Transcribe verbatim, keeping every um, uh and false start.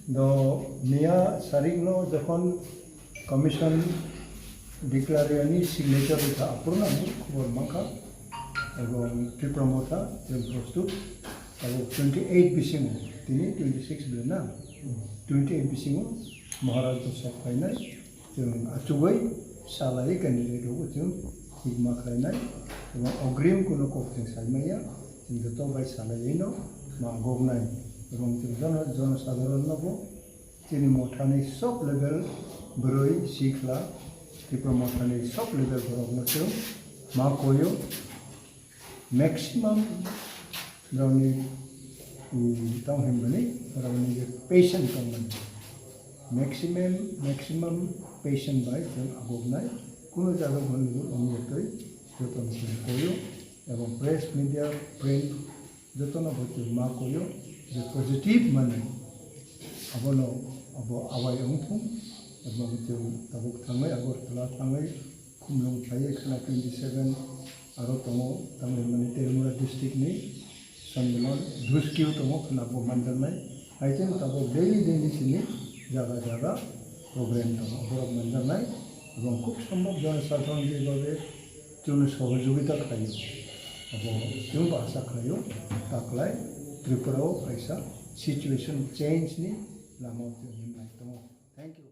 Do miya sarik no jokhon commission declare yani signature rikha, aphuru no ang khobor mankha. Ebong Tipra Motha, Tripura Motha, abo twenty eight bisingo, tini twenty six bela na, twenty eight bisingo Maharaj Bosok khlainai, chwng achugwi salai candidate rokbo chwng hikma khlainai, ebong ogrim kuno kok chwng saimaya, chwng joto bai salaiwi no ma goknai, ebong chwng jono, jono sadharon no bo chini mothani sob level bwrwi sikla, Tipra Mothani sob level borok no chwng ma koyo. Maximum borokni, mm, tong hwnmani, borokni je patient tongmani. Maximum, maximum patient bai chwng agoknai, kuno jaga bo nugwi wngya twi, jotono chwng koyo, ebong press, media, print, jotono bo chwng ma koyo, je positive mani, abono, abo awai wngthung, ebong chwng tabuk thangwi, Agartala thangwi, Khumlung phaiwi khwna twenty seven aro tongo, tamo hwnmani Terimura district ni Sonnimon Dhuskeo tongo khwna bo manjaknai. Hai khe tabuk daily daily chini jaga jaga program tongo, borok manjaknai. Ebong khub sombhob jono sadharon jebabe chwngno sohojogita khlaio. Abo chwngbo asa khlaio, taklai Tripura o kaisa situation change ni lama o chwng himlai tongo. Thank you.